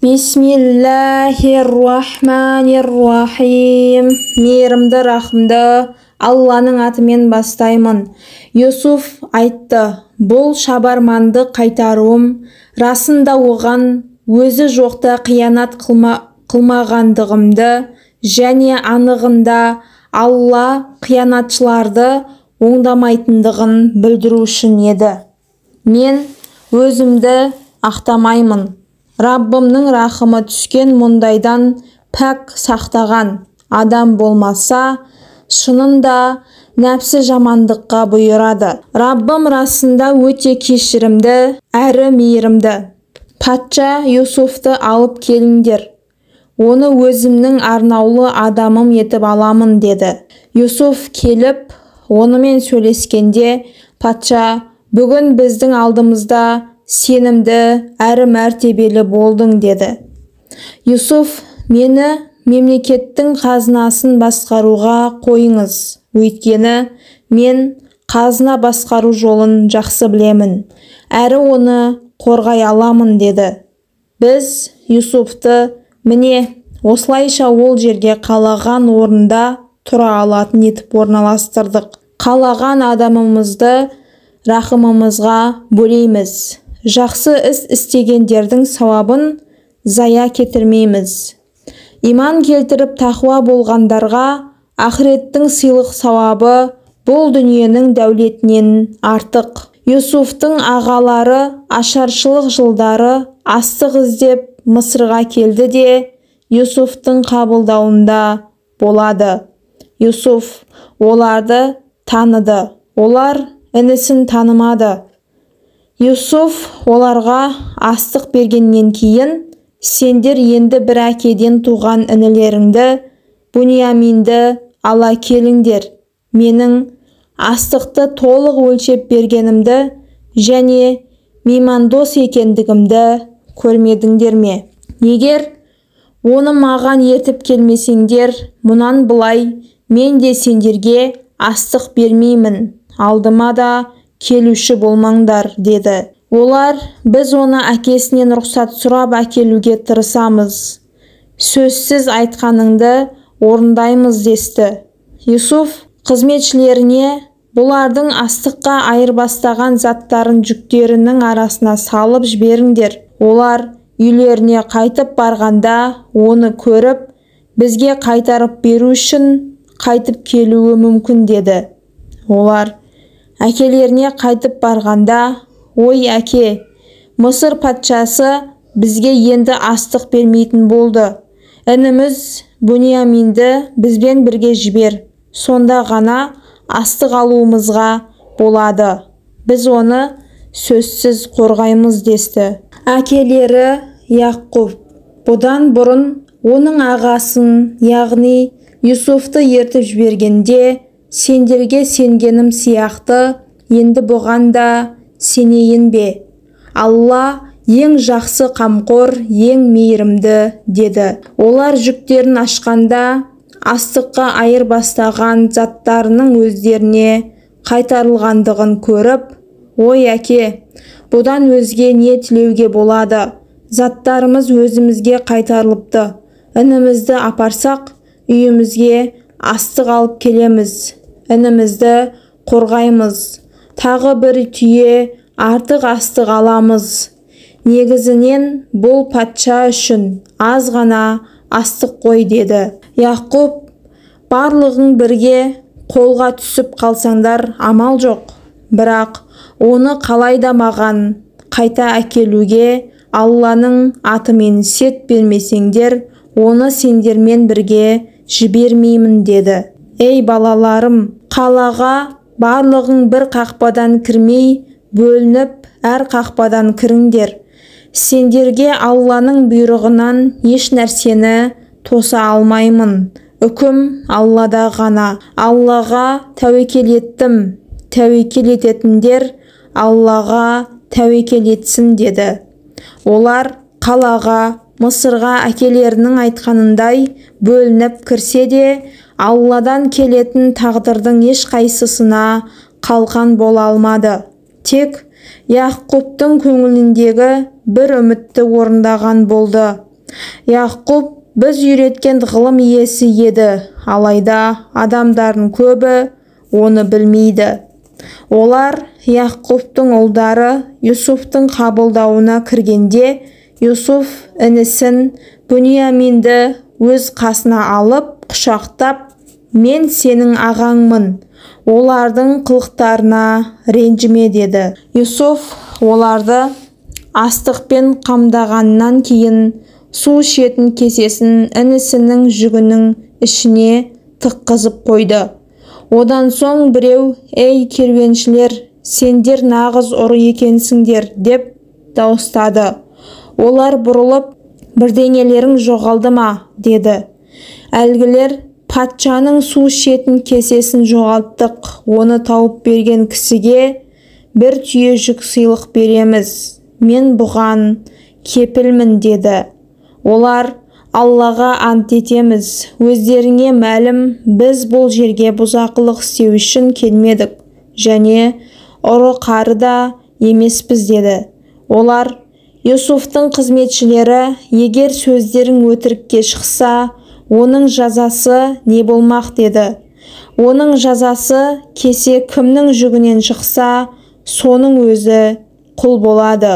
Бисмиллахир-рахманир-рахим. Мейірімді, рахымды Алланың атымен бастаймын. Юсуф айтты: бұл шабарманды қайтаруым, расында оған өзі жоқта қиянат қылмағандығымды және анығында Алла қиянатшыларды оңдамайтындығын білдіру үшін еді. Мен өзімді ақтамаймын. Раббымның рахымы түскен мұндайдан пәк сақтаған адам болмаса, шынында нәпсі жамандыққа бұйырады. Раббым расында өте кешірімді әрі мейірімді. Патша Юсуфты алып келіңдер. Оны өзімнің арнаулы адамым етіп аламын, деді. Юсуф келіп, онымен сөйлескенде, патша: бүгін біздің алдымызда сенімді әрі мәртебелі болдың, деді. Юсуф: мені мемлекеттің қазынасын басқаруға қойыңыз, өйткені мен қазына басқару жолын жақсы білемін, әрі оны қорғай аламын, деді. Біз Юсуфты міне осылайша ол жерге қалаған орында тұра алатын етіп орналастырдық. Қалаған адамымызды рахымымызға бөлейміз. Жақсы іс істегендердің сауабын зая кетірмейміз. Иман келтіріп тақуа болғандарға ақыреттің сыйлық сауабы бұл дүниенің дәулетінен артық. Юсуфтың ағалары ашаршылық жылдары астық іздеп Мысырға келді де, Юсуфтың қабылдауында болады. Юсуф оларды таныды, олар інісін танымады. Юсуф оларға астық бергеннен кейін: сендер енді бір әкеден туған інілеріңді, Бұнияминді ала келіңдер. Менің астықты толық өлшеп бергенімді және меймандос екендігімді көрмедіңдер ме? Егер оны маған ертіп келмесеңдер, мұнан былай мен де сендерге астық бермеймін, алдыма да келуші болмаңдар, деді. Олар: біз оны әкесінен рұқсат сұрап әкелуге тырысамыз, сөзсіз айтқаныңды орындаймыз, десті. Юсуф қызметшілеріне: бұлардың астыққа айырбастаған заттарын жүктерінің арасына салып жіберіңдер. Олар үйлеріне қайтып барғанда оны көріп, бізге қайтарып беру үшін қайтып келуі мүмкін, деді. Олар әкелеріне қайтып барғанда: ой әке, Мысыр патшасы бізге енді астық бермейтін болды. Ініміз Бұнияминді бізбен бірге жібер, сонда ғана астық алуымызға болады. Біз оны сөзсіз қорғаймыз, десті. Әкелері Яққұб бұдан бұрын оның ағасын, яғни Юсуфты ертіп жібергенде, сендерге сенгенім сияқты, енді бұған да сенейін бе? Алла ең жақсы қамқор, ең мейірімді, деді. Олар жүктерін ашқанда, астыққа айырбастаған заттарының өздеріне қайтарылғандығын көріп, ой әке, бұдан өзге не тілеуге болады? Заттарымыз өзімізге қайтарылыпты. Інімізді апарсақ, үйімізге астық алып келеміз. Інімізді қорғаймыз. Тағы бір түйе артық астық аламыз. Негізінен бұл патша үшін аз ғана астық қой, деді. Яққұб: барлығың бірге қолға түсіп қалсаңдар амал жоқ. Бірақ оны қалайда маған қайта әкелуге Алланың атымен серт бермесеңдер, оны сендермен бірге жібермеймін, деді. Ей балаларым, қалаға барлығың бір қақпадан кірмей, бөлініп әр қақпадан кіріңдер. Сендерге Алланың бұйрығынан еш нәрсені тоса алмаймын. Үкім Аллада ғана. Аллаға тәуекел еттім. Тәуекел ететіндер Аллаға тәуекел етсін, деді. Олар қалаға, Мысырға әкелерінің айтқанындай бөлініп кірсе де, Алладан келетін тағдырдың ешқайсысына қалқан бола алмады. Тек Яққұптың көңіліндегі бір үмітті орындаған болды. Яқұб біз үйреткен ғылым иесі еді, алайда адамдардың көбі оны білмейді. Олар Яқұбтың ұлдары Юсуфтың қабылдауына кіргенде, Юсуф інісін Бүнияминді өз қасына алып, құшақтап, «Мен сенің ағаңмын, олардың қылықтарына ренжіме» деді. Юсуф оларды астықпен қамдағаннан кейін су ішетін кесесін інісінің жүгінің ішіне тыққызып қойды. Одан соң біреу, «Ей, керуеншілер, сендер нағыз ұры екенсіңдер» деп дауыстады. Олар бұрылып, «Бірдеңелерің жоғалды ма?» деді. Әлгілер, «Патшаның су ішетін кесесін жоғалттық, оны тауып берген кісіге бір түйе жүк сыйлық береміз, мен бұған кепілмін» деді. Олар, «Аллаға ант етеміз, өздеріңе мәлім, біз бұл жерге бұзақылық істеу үшін келмедік және ұры-қары да емеспіз» деді. Олар, Юсуфтың қызметшілері, «Егер сөздерің өтірікке шықса, оның жазасы не болмақ?» деді. Оның жазасы кесе кімнің жүгінен шықса, соның өзі құл болады.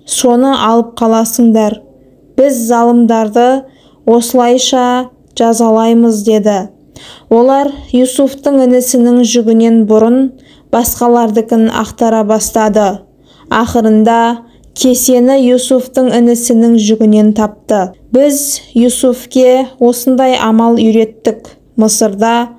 Соны алып қаласыңдар. Біз залымдарды осылайша жазалаймыз деді. Олар Юсуфтың інісінің жүгінен бұрын басқалардікін ақтара бастады. Ақырында кесені Юсуфтың інісінің жүгінен тапты. Біз Юсуфке осындай амал үйреттік. Мысырда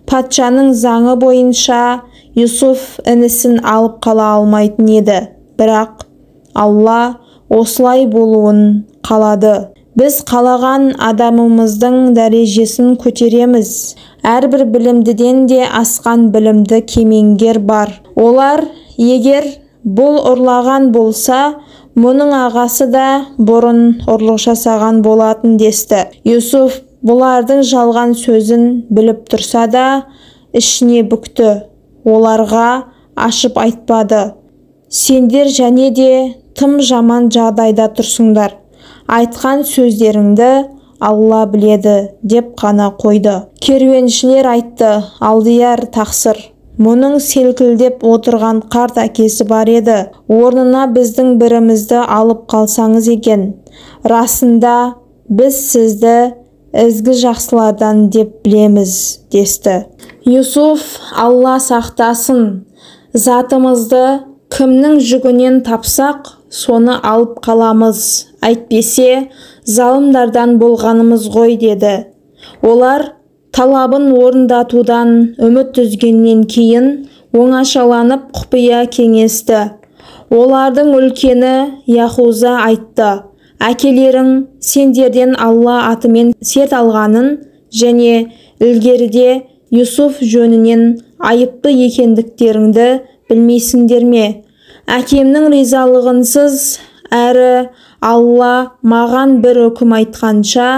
патшаның заңы бойынша Юсуф інісін алып қала алмайтын еді. Бірақ Алла осылай болуын қалады. Біз қалаған адамымыздың дәрежесін көтереміз. Әрбір білімдіден де асқан білімді кемеңгер бар. Олар, егер бұл ұрлаған болса, мұның ағасы да бұрын ұрлық жасаған болатын десті. Юсуф бұлардың жалған сөзін біліп тұрса да, ішіне бүкті. Оларға ашып айтпады. Сендер және де тым жаман жағдайда тұрсыңдар. Айтқан сөздеріңді Алла біледі деп қана қойды. Керуеншілер айтты, «Алдияр тақсыр, мұның селкілдеп отырған қарт әкесі бар еді. Орнына біздің бірімізді алып қалсаңыз екен. Расында біз сізді ізгі жақсылардан деп білеміз» десті. Юсуф, «Алла сақтасын, затымызды кімнің жүгінен тапсақ, соны алып қаламыз, әйтпесе залымдардан болғанымыз ғой» деді. Олар талабын орындатудан үміт үзгеннен кейін оңашаланып құпия кеңесті. Олардың үлкені Яхуза айтты, «Әкелерің сендерден Алла атымен серт алғанын және ілгеріде Юсуф жөнінен айыпты екендіктеріңді білмейсіңдер ме? Әкемнің ризалығынсыз әрі Алла маған бір үкім айтқанша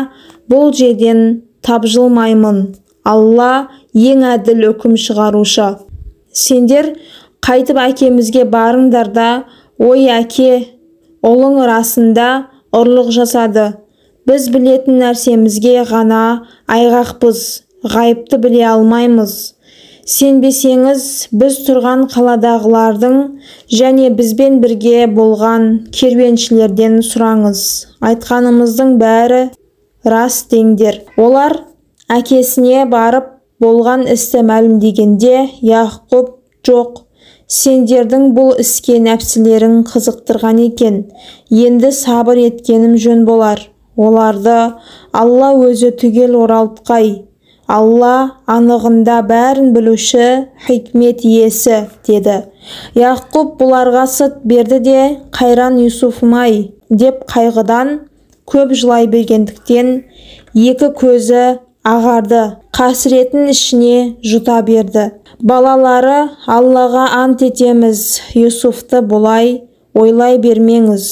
бұл жерден тапжылмаймын. Алла ең әділ үкім шығарушы. Сендер қайтып әкемізге барыңдар да, ой әке, ұлың расында ұрлық жасады. Біз білетін нәрсемізге ғана айғақпыз, ғайыпты біле алмаймыз. Сенбесеңіз, біз тұрған қаладағылардың және бізбен бірге болған керуеншілерден сұраңыз. Айтқанымыздың бәрі рас деңдер». Олар әкесіне барып болған істі мәлімдегенде, Яқұб, «Жоқ, сендердің бұл іске нәпсілерің қызықтырған екен. Енді сабыр еткенім жөн болар. Оларды Алла өзі түгел оралтқай. Алла анығында бәрін білуші, хикмет иесі» деді. Яқұб бұларға сырт берді де, «Қайран Юсуфым-ай» деп қайғыдан көп жылай бергендіктен екі көзі ағарды, қасіретін ішіне жұта берді. Балалары, «Аллаға ант етеміз, Юсуфты бұлай ойлай бермеңіз,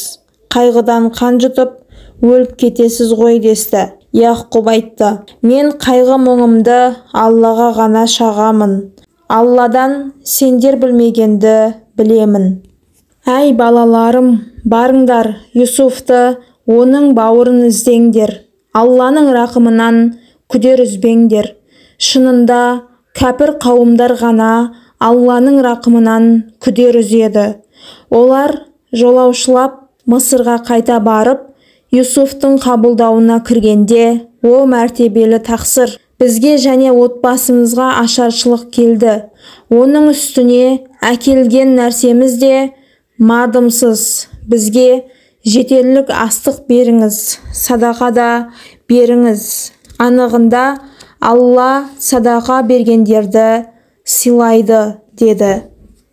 қайғыдан қан жұтып өліп кетесіз ғой» десті. Яқұб айтты, «Мен қайғы мұңымды Аллаға ғана шағамын. Алладан сендер білмегенді білемін. Әй балаларым, барыңдар, Юсуфты Оның бауырын іздеңдер. Алланың рақымынан күдер үзбеңдер. Шынында кәпір қауымдар ғана Алланың рақымынан күдер үзеді. Олар жолаушылап Мысырға қайта барып, Юсуфтың қабылдауына кіргенде, о мәртебелі тақсыр, бізге және отбасымызға ашаршылық келді. Оның үстіне әкелген нәрсеміз де мардымсыз. Бізге жетерлік астық беріңіз, садақа да беріңіз. Анығында Алла садақа бергендерді сыйлайды, деді.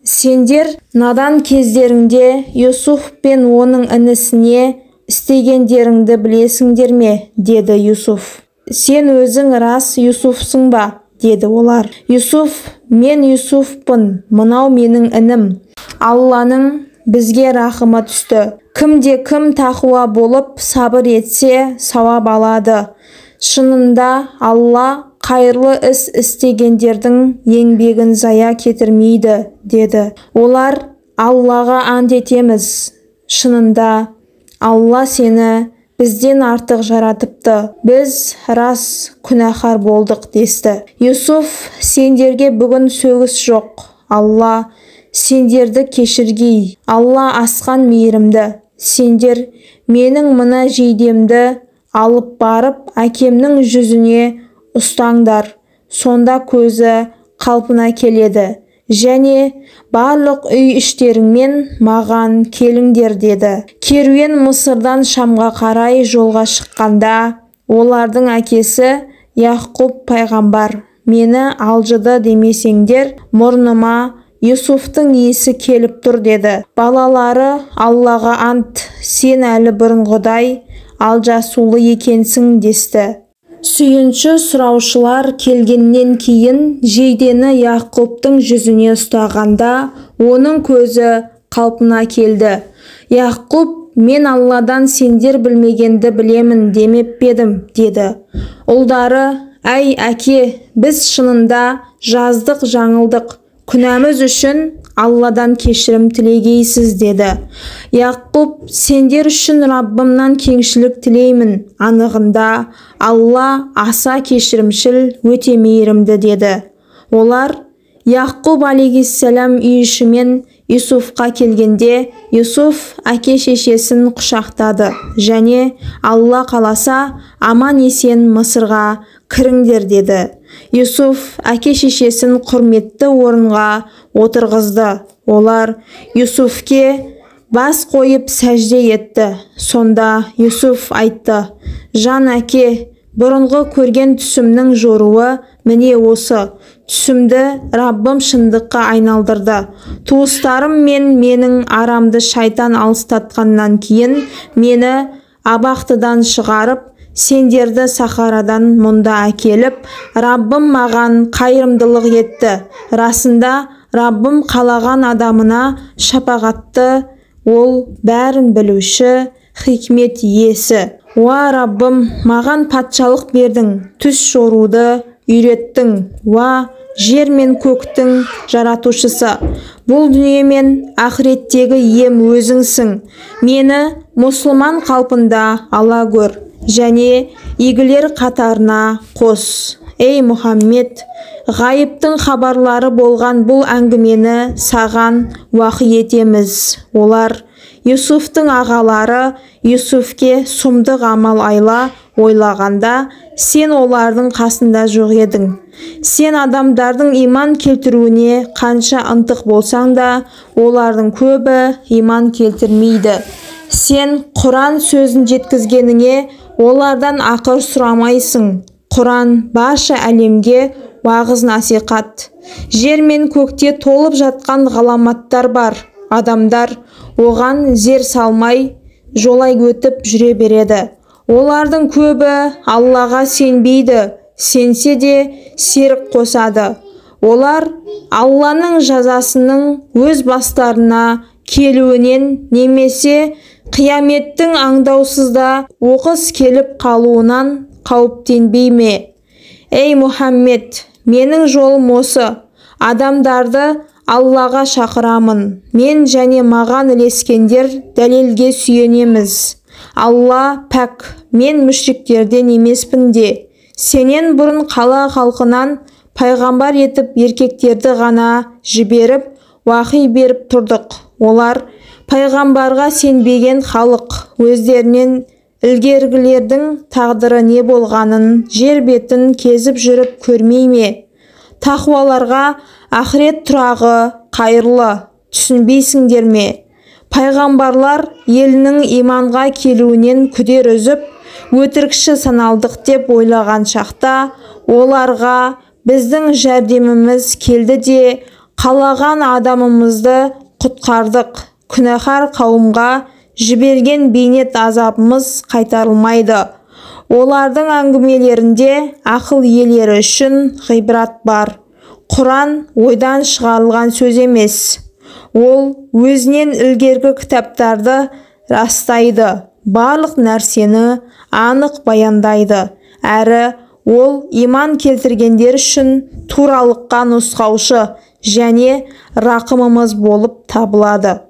Сендер надан кездеріңде Юсуф пен оның інісіне істегендеріңді білесіңдер ме, деді Юсуф. Сен өзің рас Юсуфсың ба, деді олар. Юсуф, мен Юсуфпын, мынау менің інім. Алланың бізге рахымы түсті. Кімде кім тақуа болып сабыр етсе, сауап алады. Шынында Алла қайырлы іс істегендердің еңбегін зая кетірмейді, деді. Олар, Аллаға ант етеміз. Шынында Алла сені бізден артық жаратыпты. Біз рас күнәһар болдық, десті. Юсуф, сендерге бүгін сөгіс жоқ. Алла сендерді кешіргей. Алла асқан мейірімді. Сендер менің мына жейдемді алып барып, әкемнің жүзіне ұстаңдар. Сонда көзі қалпына келеді. Және барлық үй іштеріңмен маған келіңдер, деді. Керуен Мысырдан Шамға қарай жолға шыққанда, олардың әкесі Яқұб пайғамбар, мені алжыды демесеңдер, мұрныма Юсуфтың иісі келіп тұр, деді. Балалары, Аллаға ант, сен әлі бұрынғыдай алжасулы екенсің, десті. Сүйінші сұраушылар келгеннен кейін жейдені Яқұптың жүзіне ұстағанда, оның көзі қалпына келді. Яқұп, мен Алладан сендер білмегенді білемін демеп пе едім, деді. Ұлдары, әй әке, біз шынында жаздық жаңылдық, күнәміз үшін Алладан кешірім тілегейсіз, деді. Яқұп, сендер үшін Раббымнан кеңшілік тілеймін, анығында Алла аса кешірімшіл, өте мейірімді, деді. Олар Яқұб алейхиссалам үй ішімен Юсуфқа келгенде, Юсуф әке шешесін құшақтады және Алла қаласа аман есен Мысырға кіріңдер, деді. Юсуф әке шешесін құрметті орынға отырғызды. Олар Юсуфке бас қойып сәжде етті. Сонда Юсуф айтты: жан әке, бұрынғы көрген түсімнің жоруы міне осы. Түсімді Раббым шындыққа айналдырды. Туыстарым мен менің арамды шайтан алыстатқаннан кейін мені абақтыдан шығарып, сендерді сахарадан мұнда әкеліп, Раббым маған қайырымдылық етті. Расында Раббым қалаған адамына шапағатты, ол бәрін білуші, хикмет иесі. Уа Раббым, маған патшалық бердің, түс жоруды үйреттің. Уа жер мен көктің жаратушысы, бұл дүние мен ақыреттегі ием өзіңсің. Мені мұсылман қалпында ала көр және игілер қатарына қос. Ей Мұхаммед, ғайыптың хабарлары болған бұл әңгімені саған уақи етеміз. Олар Юсуфтың ағалары Юсуфке сұмдық амал айла ойлағанда, сен олардың қасында жоқ едің. Сен адамдардың иман келтіруіне қанша ынтық болсаң да, олардың көбі иман келтірмейді. Сен Құран сөзін жеткізгеніңе олардан ақыр сұрамайсың. Құран барша әлемге уағыз насихат. Жер мен көкте толып жатқан ғаламаттар бар. Адамдар оған зер салмай жолай өтіп жүре береді. Олардың көбі Аллаға сенбейді, сенсе де серік қосады. Олар Алланың жазасының өз бастарына келуінен немесе қияметтің аңдаусызда оқыс келіп қалуынан қауіптенбей ме? Ей Мұхаммед, менің жолым осы. Адамдарды Аллаға шақырамын. Мен және маған ілескендер дәлелге сүйенеміз. Алла пәк, мен мүшриктерден емеспін де. Сенен бұрын қала халқынан пайғамбар етіп еркектерді ғана жіберіп, уахи беріп тұрдық. Олар пайғамбарға сенбеген халық өздерінен ілгергілердің тағдыры не болғанын жер бетін кезіп жүріп көрмей ме? Тақуаларға ақырет тұрағы қайырлы, түсінбейсіңдер ме? Пайғамбарлар елінің иманға келуінен күдер үзіп, өтірікші саналдық деп ойлаған шақта, оларға біздің жәрдеміміз келді де, қалаған адамымызды құтқардық. Күнәһар қауымға жіберген бейнет азабымыз қайтарылмайды. Олардың әңгімелерінде ақыл иелері үшін ғибрат бар. Құран ойдан шығарылған сөз емес. Ол өзінен ілгергі кітаптарды растайды, барлық нәрсені анық баяндайды. Әрі ол иман келтіргендер үшін туралыққа нұсқаушы және рақымымыз болып табылады.